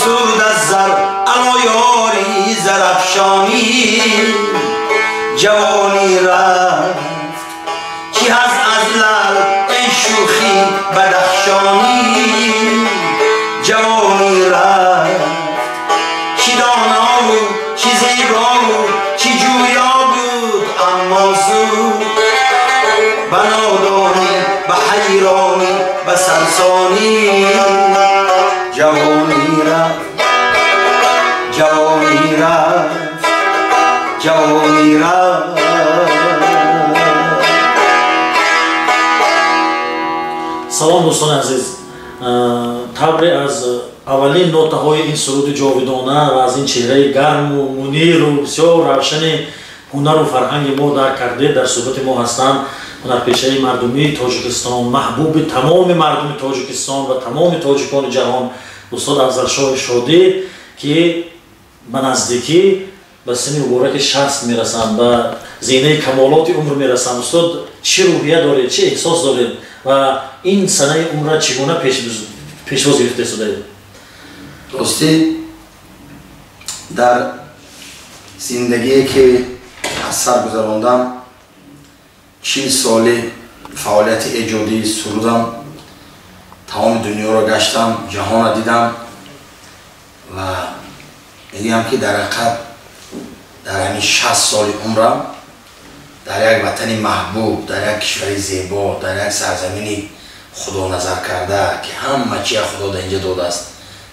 суд аз зар ало ёри зарафшонӣ ҷавонӣ рафт чӣ ҳаз аз лал эй шӯхи бадахшонӣ ҷавонӣ рафт чӣ донову чӣ зебову чӣ ҷӯё буд аммо зуд ба нодонӣ ба ҳайронӣ ба сарсонӣ ҷавонӣ рафт ҷавонӣ рафт ҷавонӣ рафт. Салом дӯстони азиз, табре аз аввалин нотаҳои ин суруди ҷовидона ва аз ин чеҳраи гарму муниру бисёр равшани ҳунару фарҳанги мо дарк кардед. Дар суҳбати мо ҳастанд ҳунарпешаи мардумии Тоҷикистон, маҳбуби тамоми мардуми Тоҷикистон ва тамоми тоҷикони ҷаҳон, устод Афзалшоҳи Шодӣ, ки ба наздикӣ ба синни мубораки 60 мерасанд, ба зинаи камолоти умр мерасанд. Устод, чӣ рӯҳия доред, чӣ эҳсос доред ва ин санаи умрра чӣ гуна пешвоз гирифта истодаед? Ростӣ, дар зиндагие ки аз сар гузарондам, 40 соли фаъолияти эҷодии сурудам, тамоми дунёро гаштам, ҷаҳонро дидам ва мегӯям ки дар ҳақиқат дар ҳамин 60 соли умрам дар як ватани маҳбуб, дар як кишвари зебо, дар як сарзамини худоназар карда, ки ҳама чия Худо дар инҷа додааст,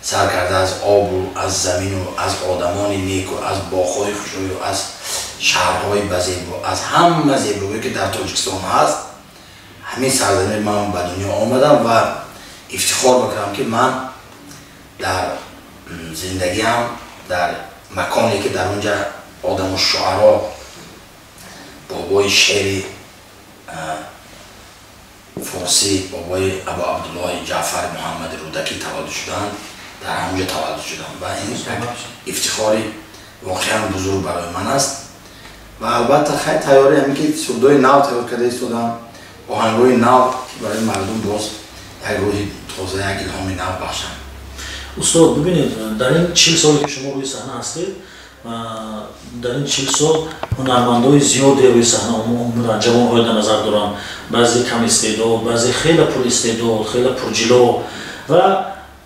сар карда аз обу аз замину аз одамони неку аз боғҳои хушрӯю аз шаҳрҳои базебо, аз ҳама зебогие ки дар Тоҷикистон ҳаст, ҳамин сарзамин ман ба дунё омадам ва ифтихор мекунам, ки ман дар зиндагиам дар маконе ки дар онҷа одаму шуаро, бобои шеъри форсӣ, бобои Абу Абдуллоҳи Ҷаъфари Муҳаммади Рӯдакӣ таваллуд шуданд, дар ҳамонҷо таваллуд шудам ва ин як ифтихори воқеан бузург барои ман аст. Ва албатта хай тайёрӣ ҳамин ки сурудҳои нав тайёр карда истодам, оҳангҳои нав, ки барои мардум боз як рӯҳи тоза, як илҳоми нав бахшам. Устод, бибинед, дар ин 40 соле ки шумо рӯи саҳна ҳастед, дар ин 40 сол ҳунармандои зиёде рӯи саҳна омаданд, ҷавонҳое дар назар дорам, баъзе кам истеъдод, баъзе хеле пуристеъдод, хеле пурҷило ва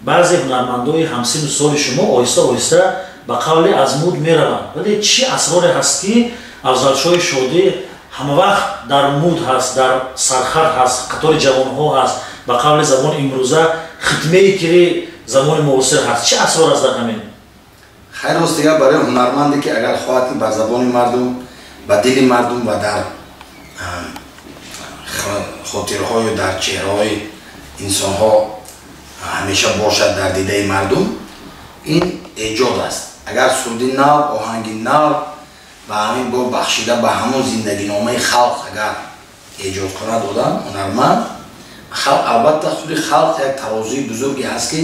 баъзе ҳунармандои ҳамсину соли шумо оҳиста оҳиста ба қавле аз муд мераванд. Вале чӣ асроре ҳаст, ки Афзалшоҳи Шодӣ ҳамавақт дар муд ҳаст, дар сархат ҳаст, қатори ҷавонҳо ҳаст, ба қавли забони имрӯза хитмаи кири замони муосир ҳаст? Чӣ асрор аст дар ҳамин? Хайр, рост дигар, барои ҳунарманде ки агар хоҳад ки ба забони мардум, ба дили мардум ва дар хотирҳою дар чеҳраҳои инсонҳо ҳамеша бошад, дар дидаи мардум, ин эҷод аст. Агар суруди нав, оҳанги нав ба ҳамин бо бахшида ба ҳамон зиндагиномаи халқ агар эҷод кунад одам, ҳунарманд, халқ албатта, худи халқ як тарозуи бузурге ҳаст, ки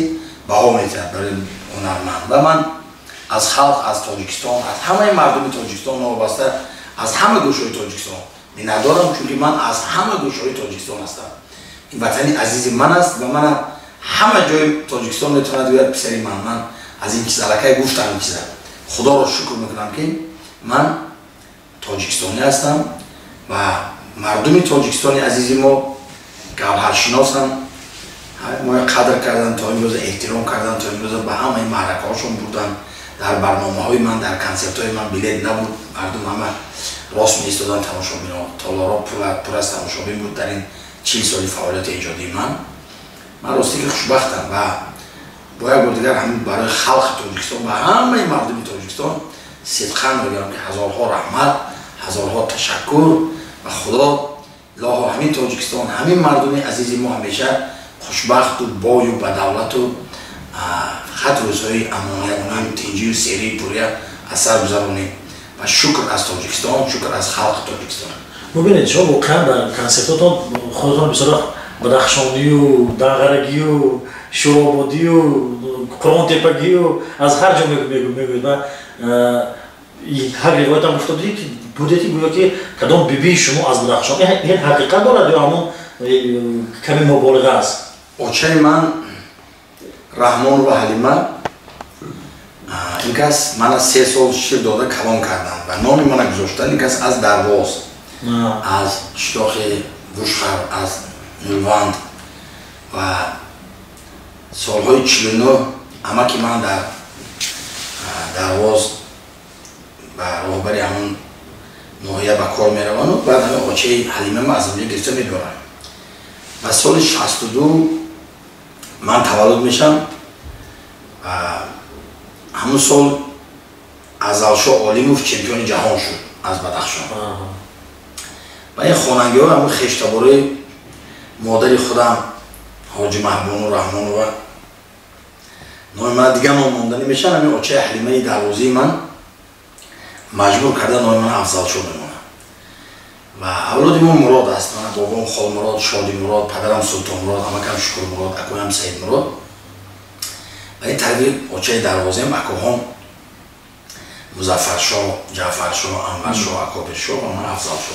баҳо медиҳад барои ҳунарманд. Ва ман аз халқ, аз Тоҷикистон, аз ҳамаи мардуми Тоҷикистон, новобаста аз ҳама гӯшҳои Тоҷикистон миннатдорам, чунки ман аз ҳама гӯшҳои Тоҷикистон ҳастам. Ин ватани азизи ман аст ва мана ҳама ҷои Тоҷикистон метавонад гӯяд писари ман. Ман аз ин чиз аллакай гуфтам ин чиза. Худоро шукр мекунам, ки ман тоҷикистонӣ ҳастам ва мардуми Тоҷикистони азизи мо гавҳаршиносанд, моя қадр кардан, то имрӯза эҳтиром кардан, то имрӯза ба ҳамаи маъракаҳошон бурдан. Дар барномаҳои ман, дар консертҳои ман билет набуд, мардум ҳама рост меистоданд, тамошобино, толорҳо пур аз тамошобин буд. Дар ин 40 соли фаъолияти эҷодии ман, ман ростӣ ки хушбахтам ва бо як бор дигар ҳамин барои халқи Тоҷикистон ва ҳамаи мардуми Тоҷикистон сидқан мегӯям, ки ҳазорҳо раҳмат, ҳазорҳо ташаккур ва Худо илоҳо ҳамин Тоҷикистон, ҳамин мардуми азизи мо ҳамеша хушбахту бою ба давлату фақат рӯзҳои амонию тинҷию серию пурия аз сар гузаронем. Ва шукр аз Тоҷикистон, шукр аз халқи Тоҷикистон. Бубинед, шумо воқеан дар консертотон худатон бисёр вақт бадахшонию, дағарагию, шӯрободию, қурғонтепагию аз ҳар ҷо мегӯед ва ҳар ривоятам гуфта будед, ки будед, ки гӯё ки кадом бибии шумо аз Бадахшон. Ин ҳақиқат дорад ё ҳамон каме муболиға аст? Очаи ман Раҳмонова Ҳалима Ин кас мана 3 сол шир дода калон карданд ва номи мана гузоштанд. Ин кас аз Дарвоз, аз қишлоқи Гӯшхар, аз Нулванд. Ва солҳои 49 амаки ман дар Дарвоз ба роҳбари ҳамон ноҳия ба кор меравану баъд ҳамин очаи Ҳалимама аз онҷо гирифта мебаранд. Ва соли 62 ман таваллуд мешам. Ва ҳамун сол Афзалшо Олимов чемпиони ҷаҳон шуд аз Бадахшон. Ва ин хонангиҳо, ҳамун хештаборои модари худам, ҳоҷи Маҳбону Раҳмонова, номи мана дигар ном монда намешавад. Ҳамин очаи Ҳалимаи Дарвозии ман маҷбур карда номи мана Афзалшо мемонад. Ва авлоди мо Мурод аст. Мана бобом Холмурод, Шодимурод, падарам Султонмурод, амакам Шукурмурод, акоям Саидмурод. Ва ин тарафи очаи Дарвозиам акоҳом Музаффаршо, Ҷаъфаршо, Анваршо, Акобиршо ва ман Афзалшо.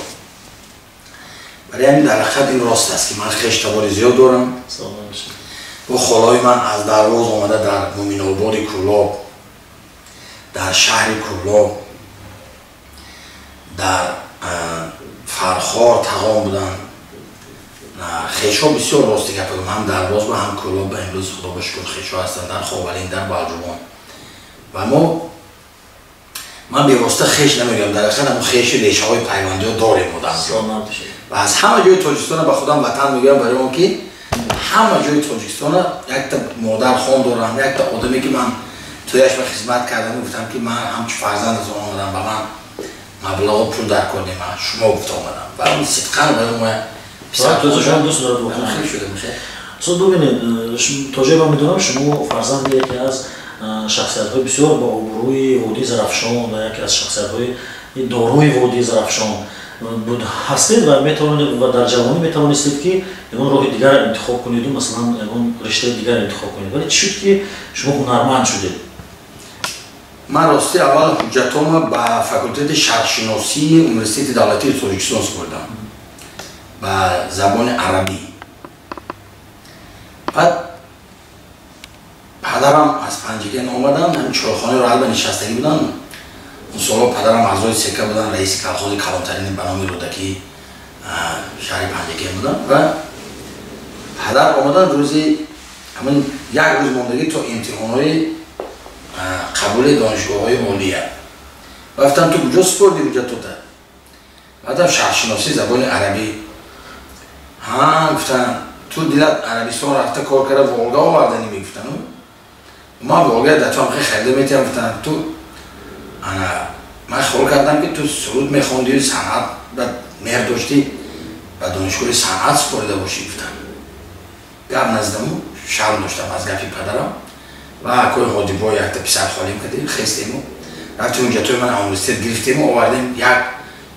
Барои ҳамин дар ҳақиқат ин рост аст, ки ман хештабори зиёд дорам. Бо холаҳои ман аз Дарвоз омада дар Муминободи Кӯлоб, дар шаҳри Кӯлоб, дар Фархор тағом буданд. Хешҳо бисёр, рости гап бигӯм, ҳам Дарвоз ба, ҳам Кӯлоб ба имрӯз, худо ба шукр, хешҳо ҳастанд дар Ховалин, дар Балҷубон. Ва мо, ман бевосита хеш намегӯям, дар ҳақиқат ҳамон хеши решаҳои пайвандиҳо дорем одам. Ва аз ҳама ҷои Тоҷикистона ба худам ватан мегӯям, барои он ки ҳама ҷои Тоҷикистона якта модархон дорам, якта одаме, ки ман тӯяш ба хизмат кардам, гуфтам, ки ман ҳамчун фарзанд аз он омадам, ба ман маблағу пул дар кор нема, шумо гуфта омадам ва он сидқан барои мо. Устод, бубинед, то ҷое ман медонам, шумо фарзанди яке аз шахсиятҳои бисёр ба обрӯи водии Зарафшон ва яке аз шахсиятҳои дорои водии Зарафшон ҳастед ва метавонед ва дар ҷавонӣ метавонистед, ки ягон роҳи дигарро интихоб кунеду, масалан, ягон риштаи дигарро интихоб кунед. Вале чӣ шуд, ки шумо ҳунарманд шудед? Ман рости аввал ҳуҷҷатҳома ба факултети шарқшиносии Университети давлатии Тоҷикистон супурдам ба забони арабӣ. Баъд падарам аз Панҷикен омаданд, ҳамин чойхонаи роҳалба нишастагӣ буданд. Он солҳо падарам аъзои ЦК буданд, раиси колхози калонтарини ба номи Рӯдакӣ шаҳри Панҷикен буданд. Ва падар омаданд, рӯзи ҳамин як рӯз мондагӣ то имтиҳонҳои қабули донишгоҳҳои олия. Гуфтам: «Ту куҷо супурдӣ ҳуҷҷатота?» Баъдам: «Шарқшиносӣ, забони арабӣ». «Ҳа, — гуфтанд, — ту дилат Арабистон рафта кор карда, Волга оварданӣ мегуфтану ман Волга да туам хеле харида метиҳам», гуфтанд. «Ту ана ман хиёл кардам, ки ту суруд мехондию санъат ба меҳр доштӣ, ба донишгоҳи санъат супорида бошӣ», гуфтанд. Гап наздаму, шарм доштам аз гапи падарам. Ва акои Ҳодибой, якта писархолим кардем, хестему рафтем, ҳуҷҷатҳои ман университет гирифтему овардем. Як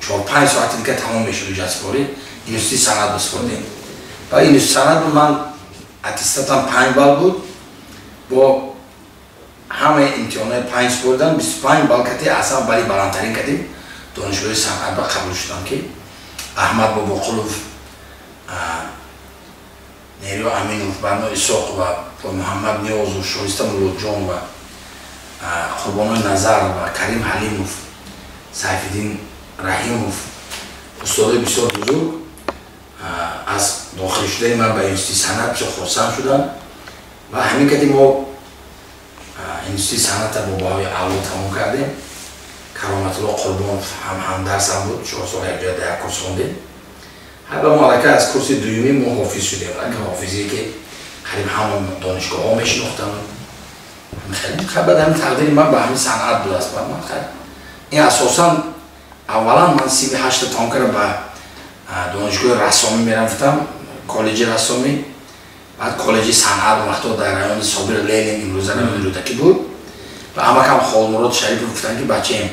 4-5 соати дига тамом мешуд ҳуҷҷатсупорӣ, институти санъат бисупордем. Ва институти санъат ман аттестатам 5 балл буд, бо ҳамаи имтиҳонҳои 5 супордам, 25 балл кати, аслан бали баландтарин кардем, донишгоҳи санъат ба қабул шудам, ки Аҳмад Бобоқулов, Нериё Аминов, Барно Исоқова, Муҳаммад Ниёзов, Шоиста Муродҷон ва Қурбонои Назар ва Карим Ҳалимов, Сайфиддин Раҳимов, устодои бисёр бузург, аз дохил шудани ман ба институти санъат бисёр хурсанд шудам. Ва ҳамин кади мо институти санъата бо баҳои аъло тамом кардем. Кароматулло Қурбонов ҳам ҳамдарсам буд, 4 сол якҷоя дар як курс хондем. Ҳа, мо аллакай аз курси дуюмӣ мо ҳофиз шудем, аллакай ҳофизие, ки қариб ҳама донишгоҳҳо мешинохтанд. Баъд ҳамин тақдири ман ба ҳамин санъат будааст. Ман ин асосан аввалан ман синфи ҳашта тамом кардам, ба донишгоҳи рассомӣ мерафтам, коллеҷи рассомӣ, баъд коллеҷи санъат. Он вақто дар райони Собир Ленин, имрӯза райони Рӯдакӣ буд. Ва амакам Холмурод Шарипов гуфтанд, ки бачаем,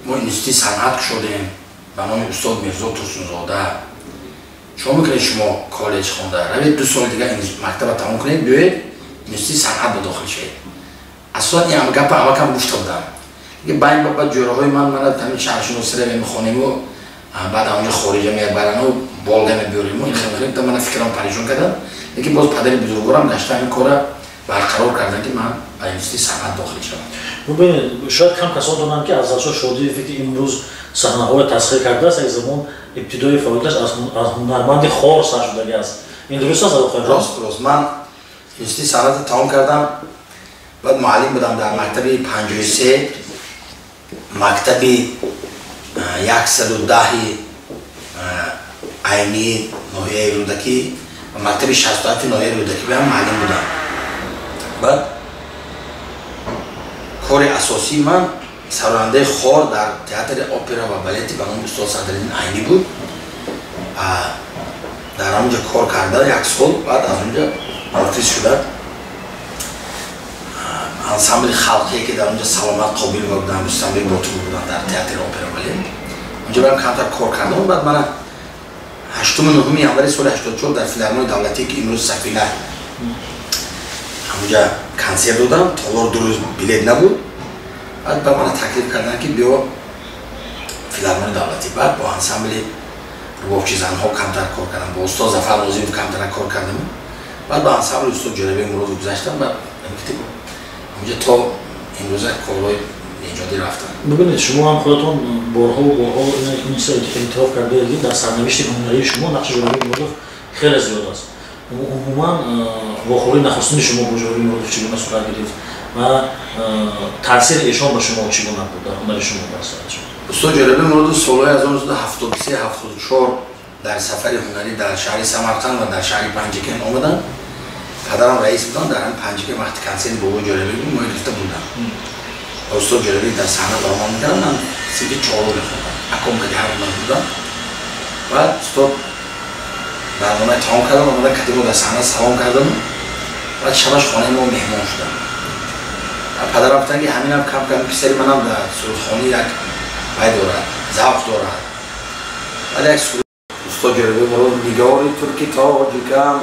мо институти санъат кушодем ба номи устод Мирзо Турсунзода, чико мекунед шумо коллеҷ хонда? Равед, 2 соли дигар мактаба тамом кунед, биёед, институти санъат ба дохил шавед. Асосан ин гапа амакам гуфта будам. Байн ба ҷӯраҳои ман мана ҳамин шаҳршиносӣ равем, мехонему, баъд онҷо хориҷа мебарану Волга мебиёрему. Ин хеле мана фикрам парешон кардам, лекин боз падари бузургворам гашта ҳамин кора барқарор кардам, ки ман ба институти санъат дохил шавам. Бубинед, шояд кам касон донанд, ки Афзалшоҳ Шодиеве, ки имрӯз саҳнаҳоро тасхир кардааст, як замон ибтидои фаъолияташ аз ҳунарманди хор сар шудагӣ аст. Ин дуруст аст? Рост, рост. Ман институти санъатро тамом кардам, баъд муаллим будам дар мактаби 53, мактаби 110 айнии ноҳияи Рӯдакӣ ва мактаби 67 ноҳияи Рӯдакӣ ҳам муаллим будам. Баъд кори асосии ман сарояндаи хор дар театри опера ва балети ба номи устод Садриддин Айнӣ буд. Дар ҳамонҷо кор карда як сол, баъд аз онҷо ҳофиз шуда ансамбли халқие, ки дар онҷо Саломат Қобилова буданд, Рустамбек Ботуров буданд дар театри опера балет, онҷо барам камтар кор кардам. Баъд мана 8-9 январи соли 84 дар филармонии давлатие, ки имрӯз Сафина, ҳамонҷа консерт додам. Толор 2 рӯз билет набуд. Баъд ба мана таклиф карданд, ки биё филармонии давлатӣ. Баъд бо ансамбли рубобчи занҳо камтар кор кардам, бо устод Зафар Нозимов камтар кор кардам. Баъд ба ансамбли устод Ҷӯрабек Муродов гузаштам. Баъд ҳамонҷа то имрӯза корҳои эҷодӣ рафтам. Бубинед, шумо ҳам худатон борҳову борҳо ин чизро эътироф кардаед, ки дар сарнавишти ҳунарии шумо нақши Ҷӯрабек Муродов хеле зиёд аст. Умуман, вохӯрии нахустини шумо бо Ҷӯрабек Муродов чӣ гуна сурат гирифт ва таъсири эшон ба шумо чӣ гуна буд дар ҳунари шумо, дар санъати шумо? Устод Ҷӯрабек Муродов солҳои 1973-74 дар сафари ҳунарӣ дар шаҳри Самарқанд ва дар шаҳри Панҷакент омаданд. Падарам раис буданд дар ҳамин Панҷакент. Вақти консерти бобои Ҷӯрабек буд, мо гирифта будам. Устод Ҷӯрабек дар саҳна баромад мекардам, ман синфи чорум мехондам, аком кади ҳар ман будам. Баъд устод барномаи тамом кардам, омада кади мо дар саҳна салом кардам. Баъд шабаш хонаи мо меҳмон шудам. Падарам гуфтанд, ки ҳаминам кам кам писари манам дар сурудхонӣ як вай дорад, завқ дорад. Баъд як суруд устод Ҷӯрабек Муродов: нигори турки тоҷикам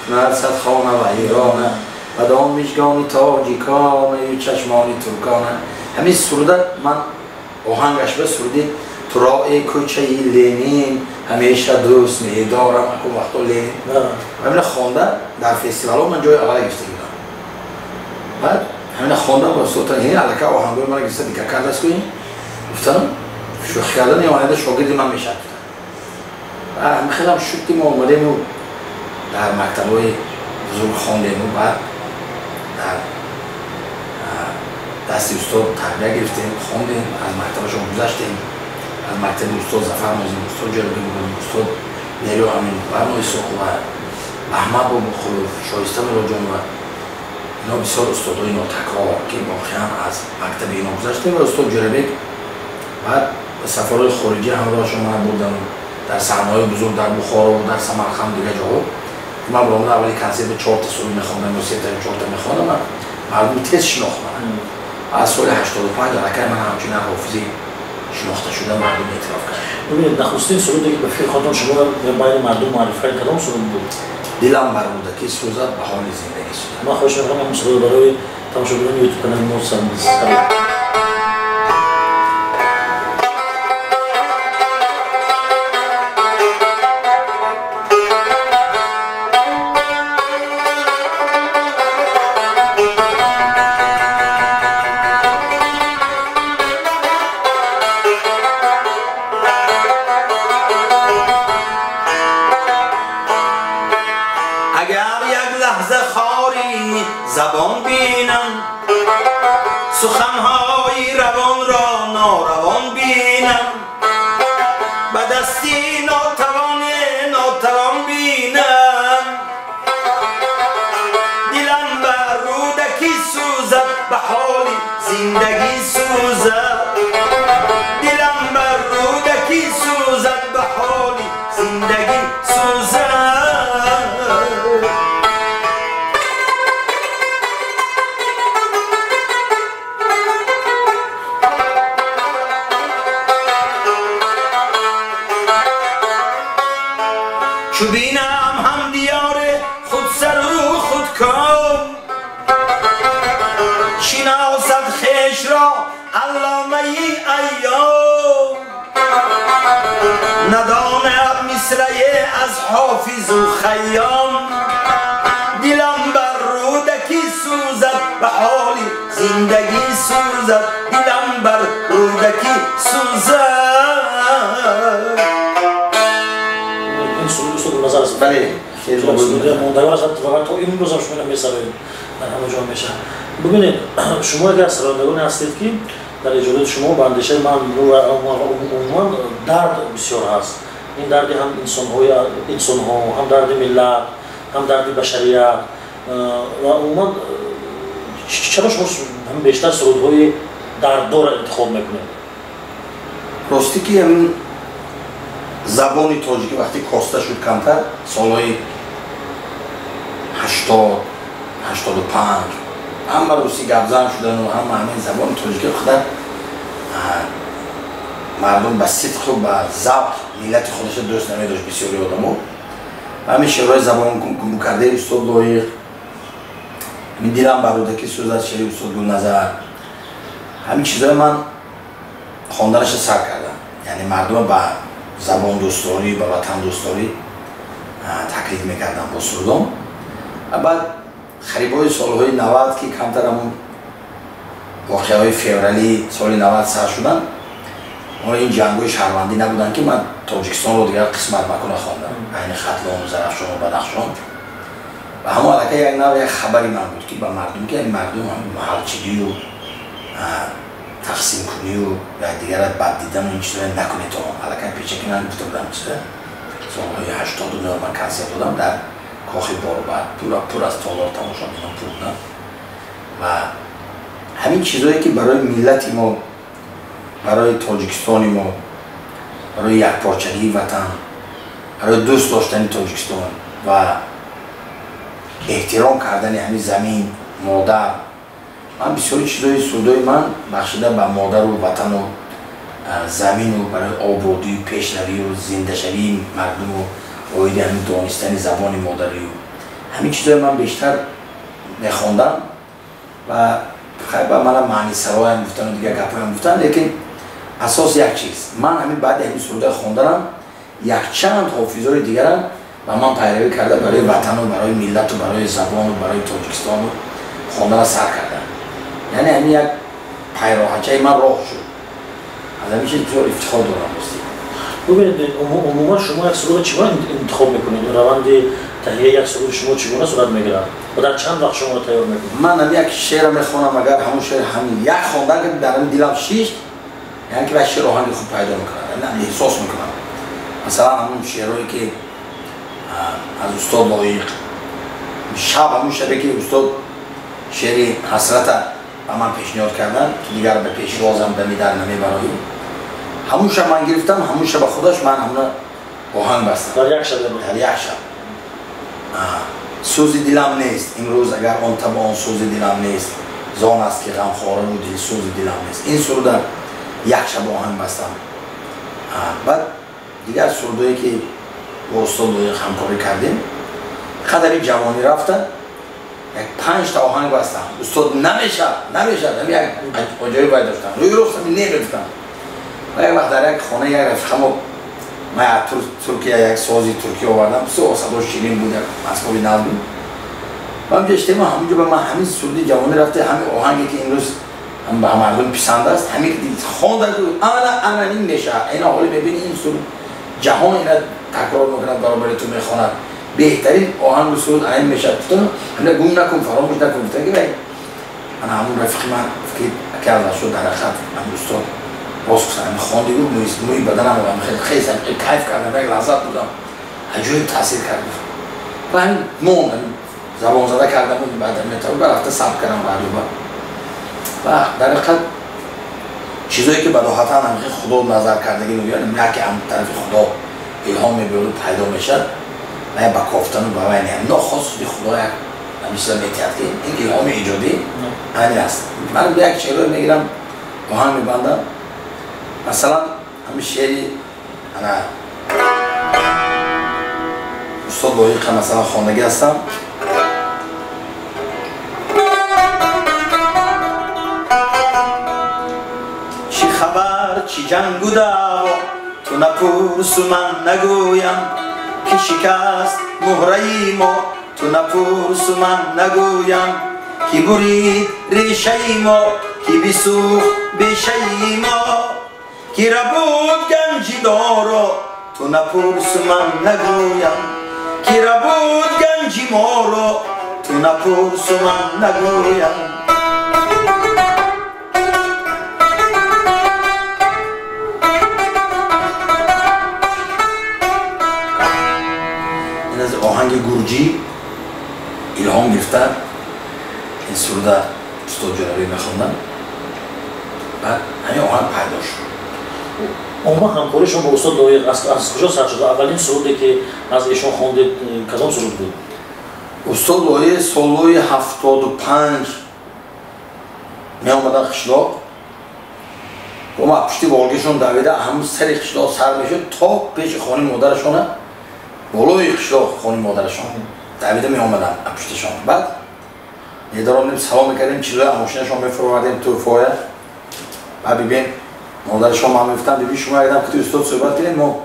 кунад садхона ва эрона, бадон мижгони тоҷиконаю чашмони туркона. Ҳамин суруда ман оҳангаш ба суруди турои кӯчаи Ленин ҳамеша дӯст медорам, акун вақто Ленин, ҳамина хонда дар фестивалҳо ман ҷои аввала гирифта будам. Баъд ҳамина хондам ва устод аллака оҳангои мана гирифта дигар кардааст, ку гуфтам, шӯхӣ кардан, оянда шогирди ман мешавад. Ҳамин хелам шуд, ки мо омадему дар мактабҳои бузург хондему, баъд дар дасти устод тарбия гирифтем, хондем, аз мактабашон гузаштем, аз мактаби устод Зафар Нозим, устод Ҷӯрабек Муродов, устод Нерио Аминов, Барно Исоқова, Аҳмад Бобоқулов, Шоиста Мулоҷонова. Ино бисёр устодои нотакрор, ки воқеан аз мактаби ино гузаштем. Ва устод Ҷӯрабек баъд ба сафарҳои хориҷӣ ҳамроҳашон мана бурдам дар саҳнаҳои бузург дар Бухоро, дар Самарқанд, дигар ҷоҳо. Ман баромада аввали консерт чорта суруд мехондам ё сета чорта мехондам, мардум тез шинохт мана. Аз соли 85 аллакай ман ҳамчун як ҳофизи шинохта шуда мардум эътироф кард. Бубинед, нахустин суруде, ки ба фикри худатон шумо байни мардум муаррифӣ кард, кадом суруд буд? Дилам бар Рӯдакӣ сӯзад, ба ҳоли зиндагӣ сӯзад. Ман хоҳиш мекунам ҳамин суруд барои тамошобинони ютуб канали мо сар. Забон бинам, суханҳои равонро норавон бинам, ба дасти нотавоне нотавон бинам, дилам ба Рӯдакӣ сӯзад, ба ҳоли зиндагӣ сӯзад, дилам ба Рӯдакӣ сӯзад, ба ҳоли зиндагӣ сӯзад. Чу бинам ҳам диёри худсару худком, шиносад хешро алломаи айём, надонад мисрае аз Ҳофизу Хайём, дилам бар Рӯдакӣ сӯзад, ба ҳоли зиндагӣ сӯзад. устод Гулназар аст. Бале, шеъри мондагор аст ва то имрӯз ҳам шумо месароед, дар ҳама ҷо мешавад. Бубинед, шумо яке аз сарояндагоне ҳастед, ки дар эҷодоти шумо ба андешаи ман умуман дард бисёр ҳаст. Ин дарди ҳам инсонҳо, ҳам дарди миллат, ҳам дарди башарият ва умуман чаро шумо бештар сурудҳои дарддорро интихоб мекунед? Ростӣ ки ҳамин забони тоҷикӣ вақте коста шуд камтар, солҳои 80, 85 ҳама русӣ гапзан шудану ҳама ҳамин забони тоҷикӣ қадар мардум ба сидқу ба завқ миллати худашро дӯст намедошт бисёри одамо. Ва ҳамин шеърҳои забонгумкардаи устод Лоиқ, ҳамин дилам ба Рӯдакӣ сӯзад, шеъри устод Гулназар, ҳамин чизҳои ман хонданашро сар кардам. Яъне мардума ба забондӯстдорӣ, ба ватандӯстдорӣ таклиф мекардам бо сурудом. Ва баъд харибои солҳои 90 ки камтар ҳамун воқеаҳои феврали соли 90 сар шуданд, оно ин ҷангҳои шаҳрвандӣ набуданд, ки ман Тоҷикистонро дигар қисмат макона хондам, айни Хатлону Зарафшону Бадахшон. Ва ҳамон аллакай як нав як хабари ман буд, ки ба мардум, ки мардум маҳалчигию тақсимкунию якдигарро бад дидану ин чизҳоя накунед. То аллакай печаки ман гуфта будам чиза солҳои 89 ман консерт додам дар кохи Борбад, пур аз толор тамошобинон пур буданд. Ва ҳамин чизҳое ки барои миллати мо, барои Тоҷикистони мо, барои якпорчагии ватан, барои дӯст доштани Тоҷикистон ва эҳтиром кардани ҳамин замин, модар, ман бисёри чизҳои сурудҳои ман бахшида ба модару ватану замину барои ободию пешравию зиндашавии мардуму оиди ҳамин донистани забони модарию ҳамин чизҳои ман бештар мехондам. Ва хайба мана маънисароям гуфтану дигар гапҳоям гуфтан, лекин асос як чиз, ман ҳамин баъди ҳамин сурудҳои хонданам якчанд ҳофизҳои дигарам ба ман пайравӣ карда барои ватану барои миллату барои забону барои Тоҷикистону хондана сар кардам. Яъне ҳамин як пайроҳачаи ман роҳ шуд. Аз ҳамин чиз бисёр ифтихор дорам. Ростӣ бубинед, умуман шумо як сурудро чӣ гуна интихоб мекунед? Раванди таҳияи як суруди шумо чӣ гуна сурат мегирад ва дар чанд вақт шуморо тайёр мекунед? Ман ҳам як шеъра мехонам, агар ҳамон шеър ҳамин як хондан ки дар ҳамин дилам шишт, яъне ки вай шеър оҳанги хуб пайдо мекунад, эҳсос мекунам. Масалан ҳамон шеърҳое ки аз устод Лоиқ, шаб ҳамон шабе ки устод шеъри ҳасрата ба ман пешниҳод карданд, ки дигар ба пешвозам ба мидар намебароем, ҳамун шаб ман гирифтам, ҳамун шаба худаш ман ҳамуна оҳанг бастам. Дар як шаб? Дар як шаб. Сӯзи дилам нест имрӯз, агар он таба он сӯзи дилам нест, зон аст ки ғамхораву дилсӯзи дилам нест. Ин суруда як шаб оҳанг бастам. Баъд дигар сурудое ки бо устод Лоиқ ҳамкорӣ кардем, қадари ҷавонӣ рафта як 5 та оҳанг бастам. Устод намешад, намешад, ҳами як оҷоиб вай доштам, рӯи рост ҳами немегуфтам. Ва як вақт дар як хона як рафиқамо, ман аз Туркия як сози туркия овардам, бисёр садо ширин буд, як асбоби нав буд. Ва ҳамҷо иштем, ҳамонҷо ба ман ҳамин суруди ҷавонӣ рафта, ҳамин оҳанге ки имрӯз ба мардум писанд аст, ҳамин хонда, ана ана ин мешавад, ина ҳоле мебини ин суруд ҷаҳон ина такрор мекунад, баробари ту мехонад, беҳтарин оҳангу суруд ана ин мешавад. Гуфтам ҳамина гум накун, фаромӯш накун. Гуфтам ки вай ана ҳамун рафиқи ман ки аз шуд дар ҳақиқат ҳамин устод рост гуфтан, ҳамин хонди гуфт, мӯи баданам хеле хез кайф кардам, як лаззат будам, аҷоиб таъсир кард. Ва ҳамин монд, забонзада кардам, баъд рафта сабт кардам радиоба. Ва дар ҳақиқат чизое ки бадоҳатан ҳамин худо назар кардагӣ мегӯянд, яке ҳам тарафи худо илҳом мебиёду пайдо мешавад, ва ба кофтану ба вай не, нохост худи худо як ҳамин чиза метиҳад, ки ин илҳоми иҷодӣ ҳамин аст. Ман як шеърое мегирам, оҳанг мебандам. Масалан ҳамин шеъри ана устод Лоиқа масалан хондагӣ ҳастам. Чӣ хабар, чӣ ҷангу даъво, ту напурсу ман нагӯям, ки шикаст муҳраи мо, ту напурсу ман нагӯям, ки бурид решаи мо, ки бисӯхт бешаи мо, ки рабуд ганҷи доро, ту напурсу ман нагӯям. Ту напурсу ман нагӯям. Ин аз оҳанги гурҷӣ илҳом гирифта ин суруда устод Ҷӯрабек мехонданд. Баъд ҳамин оҳанг пайдо шуд. Умуман ҳамкории шумо бо устод Лоиқ аз куҷо сар шуд? Аввалин суруде ки аз эшон хондед кадом суруд буд? Устод Лоиқ солҳои 75 меомаданд қишлоқ. Ма пушти волгишон давида ҳамун сари қишлоқ сар мешуд то пеши хонаи модарашона, болои қишлоқ хонаи модарашон давида меомаданд пуштишон. Баъд медаромдем, салом мекардем, чилоя мошинашон мефуровардем тӯҳфоя. Баъд бибин модарашон ман мегуфтам, биби шумо якдам кути устод суҳбат кунем, мо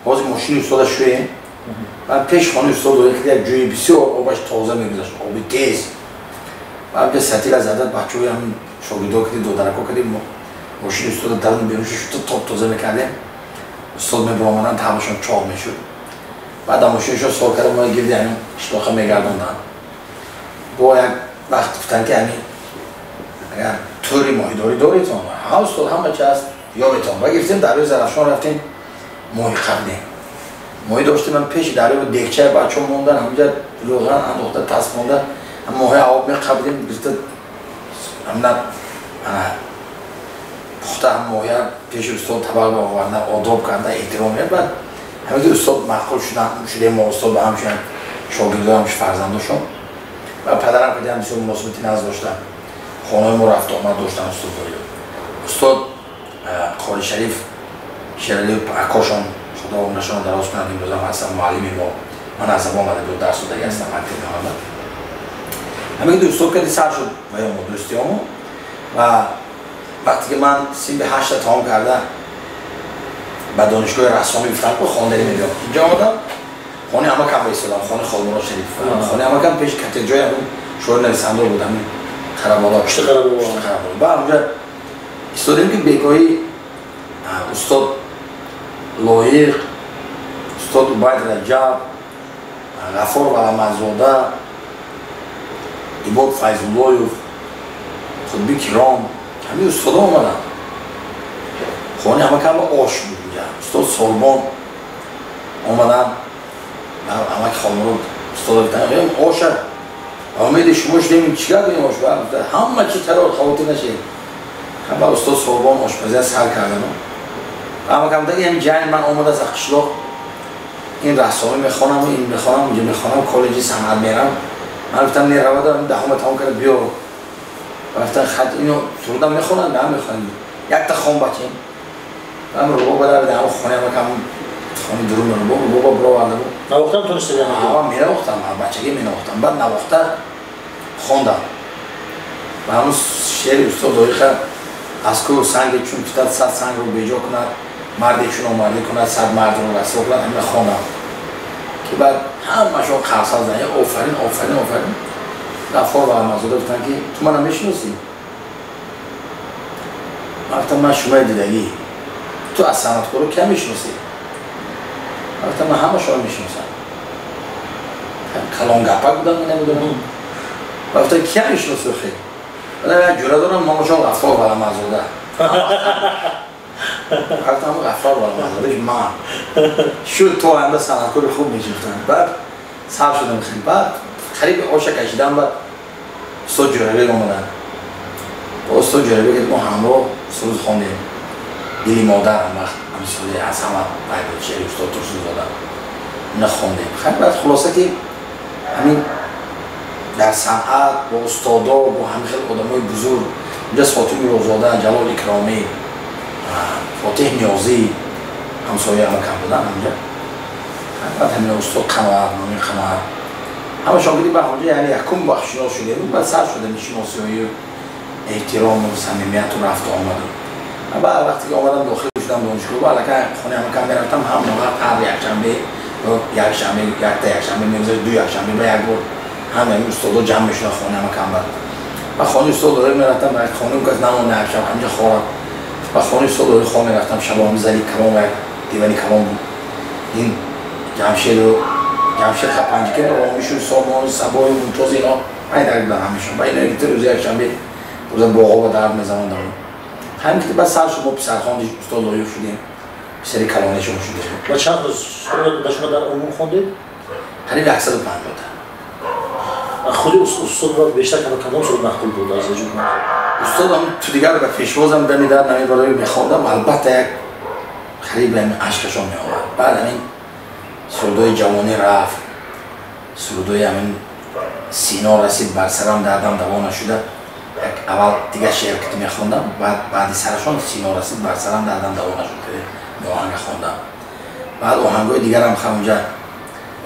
ҳозир мошини устода шӯем. Баъд пеш хонаи устод Лоиқ як ҷои бисёр обаш тоза мегузашт, оби тез. Баъд ҷа сатила зада бачаҳои ҳамин шогирдо кардем, додарако кардем, мошини устода дарун берун шуд, топ тоза мекардем. Устод мебаромаданд, ҳамашон чоғ мешуд. Баъд мошинашон сор карда мо гирди ҳамин қишлоқа мегардонданд. Бо як вақт гуфтанд ки ҳамин агар тӯри моҳидорӣ доритон, ҳа устод ҳама чи аст ёбетон. Ва гирифтем дарёи Зарафшон рафтем, моҳӣ қабдем. Моҳӣ доштем, ман пеши дарё дегчаи бачаҳо мондан, ҳамҷа рӯған андохта таспонда моҳи об меқабдем, гирифта ҳамна пухта ҳам моҳия пеши устод табақ оварда, одоб карда, эҳтиром. Баъд ҳамин устод маъқул шудем мо устод ба ҳамчунин шогирдо, ҳамчун фарзандошон. Ва падарам кадиам бисёр муносибати назд доштанд, хонаи мо рафту омад доштанд устод Лоиқ. Устод Қори Шариф Шералиев акошон, худо умрашонро дароз кунад, имрӯзам ҳастанд муаллими мо. Ман аз забон адабиёт дарс додаги ҳастам мактаби меомадам. Ҳамин ки устод кади сар шуд ваёмо дӯстиёмо. Ва вақте ки ман синфи 8-та тамом карда ба донишгоҳи рассомӣ гуфтам ки хонданӣ мебиём, инҷо омадам, хонаи амакам баистодам, хонаи Холмурод Шариф. Хонаи амакам пеши катеҷои ҳамин шоир нависандо буд, ҳамин Қараболо, пушти Қараболо. Баъд онҷа истодем ки бегоҳӣ устод Лоиқ, устод Убайд Раҷаб, Ғафор Валамазода, Ибод Файзуллоев, Қутби Киром, ҳамин устодо омаданд. Хонаи амакам ош буд инҷа. Устод Солбон омаданд, амаки Холмурод устодо гуфтанд оша умеди шумо шудем, чӣ кардем ош? Ҳама чи тайёр, хавотир нашед. Ҳама устод Солбон ошпазия сар кардану амакам даги ҳамин ҷанг ман омада аз қишлоқ, ин рассомӣ мехонам, ин мехонам, инҷа мехонам, коллеҷи санъат мерам. Ман гуфтам не, равада даҳума тамом карда биё. Гуфтан хат ино сурудам мехонанд, на мехонанд, якта хон бачем. Ман рубо бадар даҳум хонаи амакам, хонаи дурун рубо, рубо баровардам. Навохтам тонистед? Ман менавохтам, бачагӣ менавохтам. Баъд навохта хондам. Ва ҳамун шеъри устод Лоиқа аз кӯҳ санге чун футад сад сангро беҷо кунад, марде чун омардӣ кунад сад мардро расво кунад. Ҳамина хондам ки баъд ҳамашон қарсал заданд, офарин, офарин, офарин. Ғаффор Валамазода гуфтанд ки ту мана мешиносӣ? Ман гуфтам ман шумои дидагӣ, ту аз санъаткоро кия мешиносӣ? Ман гуфтам ман ҳамашонро мешиносам. Калонгапак будам, намедонам. Ман гуфтам кия мешиносӣ охир? Ман як ҷура дорам, номашон Ғаффор Валамазода. Гуфтам Ғаффор Валамазода ман шуд, то оянда санъаткори хуб мешинохтам. Баъд сар шудам хеле. Баъд қариб оша кашидам, баъд устод Ҷӯрабек омаданд. Бо устод Ҷӯрабек мо ҳамроҳ суруд хондем. Дили модар он вақт ҳамин суруди аз ҳама вай буд, шеъри устод Турсунзода. Ина хондем. Хайр, баъд хулоса ки ҳамин дар санъат бо устодо, бо ҳамин хел одамои бузург, инҷа Сотим Мирозода, Ҷалол Икромӣ, Фотиҳ Ниёзӣ ҳамсояи амакам буданд ҳамҷа. Баъд ҳамин устод Қаноат, номи Қаноат, ҳамашон киди баъд ҳамҷа, яъне якум вақт шинос шудем, баъд сар шудем шиносиҳою эҳтирому самимияту рафту омаду. Баъд вақте ки омадам дохил шудам донишгоҳ, аллакай хонаи амакам мерафтам, ҳам вақт ҳар якшанбе ё якшанбе, якта якшанбе мегузашт, ду якшанбе ба як бор ҳам ҳамин устодо ҷамъ мешуданд хонаи амакам. Баъд ба хонаи устод Лоиқ мерафтам, ба хонаи он кас намонда як шаб ҳамҷа хобам. Ба хонаи устод Лоиқ хоб мерафтам, шабо ҳам зали калон, як дивани калон буд. Ин Ҷамшеду Ҷамшед Панҷакент, Ромишу, Сомону, Сабою, Мумтоз ино пайдар буданд ҳамешон. Ба ино ки рӯзи якшанбе рӯза боғо ба дард мезананд. Ҳамин ки баъд сар шуд, мо писархонди устод Лоиқ шудем, писари калонишон шудем. Ва чанд суруд ба шумо дар умум хондед? Қариб 150 та. Худи устод бештар кадом суруд маъқул буд аз эҷод? Устодам ту дигар ба пешвозам дами дар намебарои мехондам, албатта як қариб ҳамин ашкашон меомад. Баъд ҳамин сурудҳои ҷавонӣ рафт, сурудҳои ҳамин сино расид бар сарам дардам даво нашуда. Як аввал дигар шеър ки мехондам, баъд баъди сарашон сино расид бар сарам дардам даво нашуд оҳанга хондам. Баъд оҳангҳои дигарам унҷа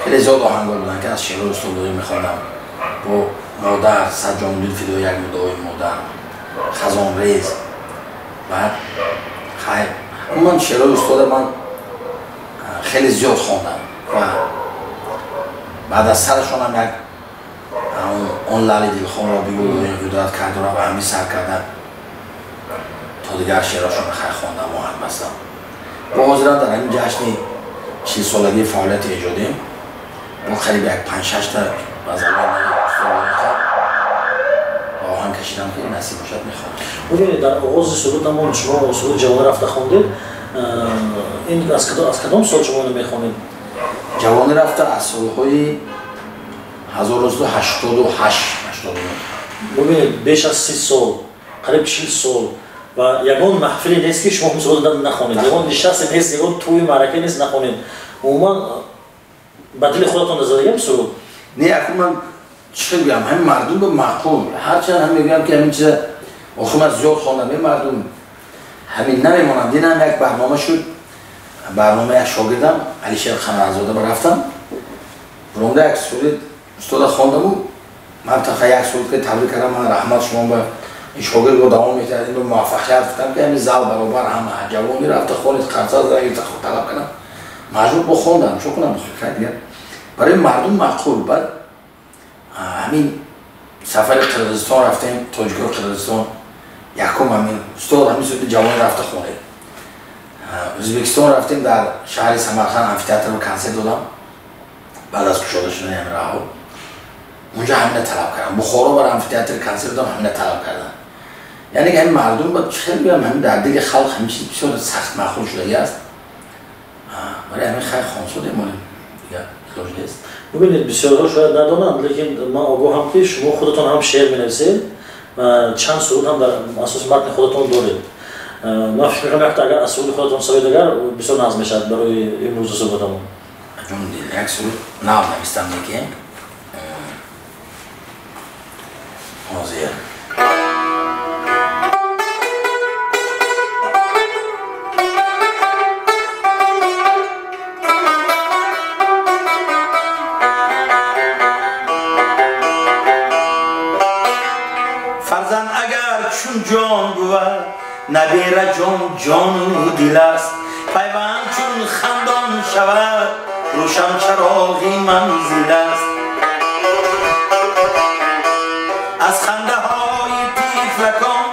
хеле зиёд оҳангҳо буданд, ки аз шеърҳои устод Лоиқ мехондам. Бо модар Саҷомдил фидои як муддаои модар, хазонрез. Баъд хайр, умуман шеърҳои устода ман хеле зиёд хондам ва баъд аз сарашонам як он лали дилхонро бигӯ қудрат карду ва ҳамин сар карда то дигар шеърҳошонро хайр хондам, оҳанг бастам. Бо ҳозирам дар ҳамин ҷашни 40-солагии фаъолияти эҷодим бо қариб як панҷ-шашта оҳанг кашидам, ки насиб бошад мехонам. Бубинед, дар оғози суруд намон шумо суруди ҷавонӣ рафта хондед. Ин аз кадом сол шумо инро мехонед? Ҷавонӣ рафта аз солҳои 1988, 89. Бубинед, беш аз 30 сол, қариб 40 сол ва ягон маҳфиле нест, ки шумо суруд нахонед, ягон нишасте нест, ягон тӯи маърака нест нахонед. Умуман ба дили худатон задагиам суруд? Не, акун ман чӣ гӯям, ҳамин мардум ба маъқул. Ҳарчанд ҳам мегӯям, ки ҳамин чиза охир ман зиёд хондам, ин мардум ҳамин намемонанд. Динам як барнома шуд, барнома як шогирдам Алишер Қамарзода ба рафтам, буромда як суруд устода хондаму ман таха як суруд ки табрик кардам. Ман раҳмат шумо ба ин шогирд бо давом метиҳад, ин ба муваффақият гуфтам, ки ҳамин зал баробар ҳама ҷавонӣ рафта хонед, қарса талаб кардам, маҷбур бо хондам, чо кунам, дигар барои мардум маъқул. Баъд ҳамин сафари Қирғизистон рафтем, тоҷикои Қирғизистон якум ҳамин устод ҳамин суруди ҷавонӣ рафта хонед. Ӯзбекистон рафтем, дар шаҳри Самарқанд амфитеатр консерт додам баъд аз кушода шудани ҳамин раҳо, унҷа ҳамина талаб кардам. Бухоро бар амфитеатр консерт додам, ҳамина талаб кардам. Яъне ки ҳамин мардум ба хеле гӯям, ҳамин дар дили халқ ҳамин чиз бисёр сахт маъқул шудагӣ аст. Барои ҳамин хайр хонсодем, монем, дигар илоҷ нест. Бубинед, бисёрҳо шояд надонанд, лекин ман огоҳам, ки шумо худатон ҳам шеър менависед ва чанд суруд ҳам дар асоси матни худатон доред. Ман фикр мекунам, якта агар аз суруди худатон сароед, агар бисёр нағз мешавад барои имрӯза суҳбатамон. Ҷон дил, як суруд нав навистам, неки ҳозир. Фарзанд агар чун ҷон бувад, набера ҷон ҷону дил аст. Пайванд чун хандон шавад, рӯшан чароғи манзил аст. Аз хандаҳои тифлакон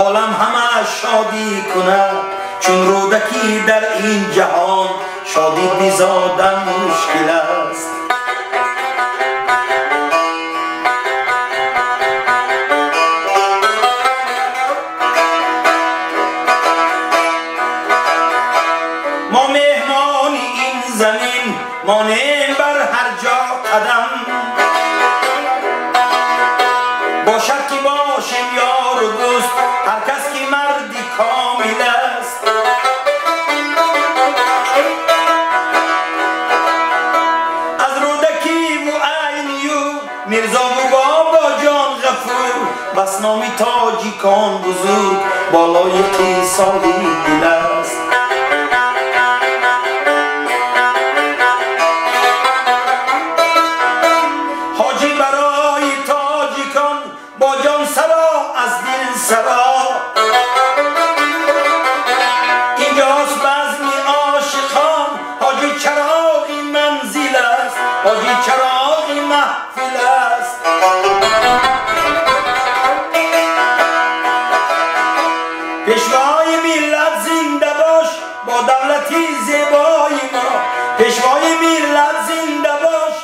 олам ҳама шодӣ кунад. Чун Рӯдакӣ дар ин ҷаҳон шодӣ бизодан мушкил аст. Мо меҳмони ин замин монем, бар ҳар ҷо қадам бошад, ки бошем ёру дӯст, ҳар кас ки марди комил аст. Аз Рӯдакиву Айнию Мирзову Бобоҷон Ғафур, бас номи тоҷикон бузург болои қисоли дил аст. Ҳоҷӣ барои тоҷикон бо ҷон саро, аз дил саро. Инҷост базми ошиқон, ҳоҷӣ чароғи манзил аст, ҳоҷӣ чароғи маҳфил аст. Пешвои миллат зинда бош бо давлати зебои мо, пешвои миллат зинда бош.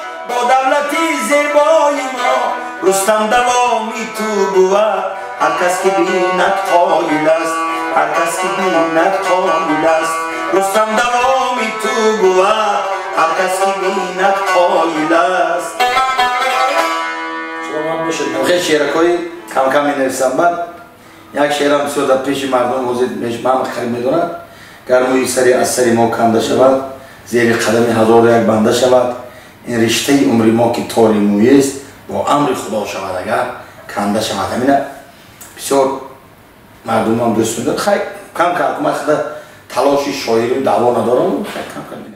Рустам давоми ту бувад, ҳар кас ки бинад қоил аст, ҳар кас ки бинад қоил аст. Рустам давоми ту бувад, ҳар кас ки бинад қоил аст. Саломат бошед. Хеле шеъракҳои кам-кам менависам. Баъд як шеърам бисёр дар пеши мардум ҳозир ман харид медорад: гар мӯи сари аз сари мо канда шавад, зери қадами ҳазору як банда шавад, ин риштаи умри мо ки тори мӯест, бо амри Худо шавад агар канда шавад. Ҳамина бисёр мардумам дӯст медорад. Хай, кам кам ман худа талоши шоирӣ даъво надорам, хай, кам кам менависам.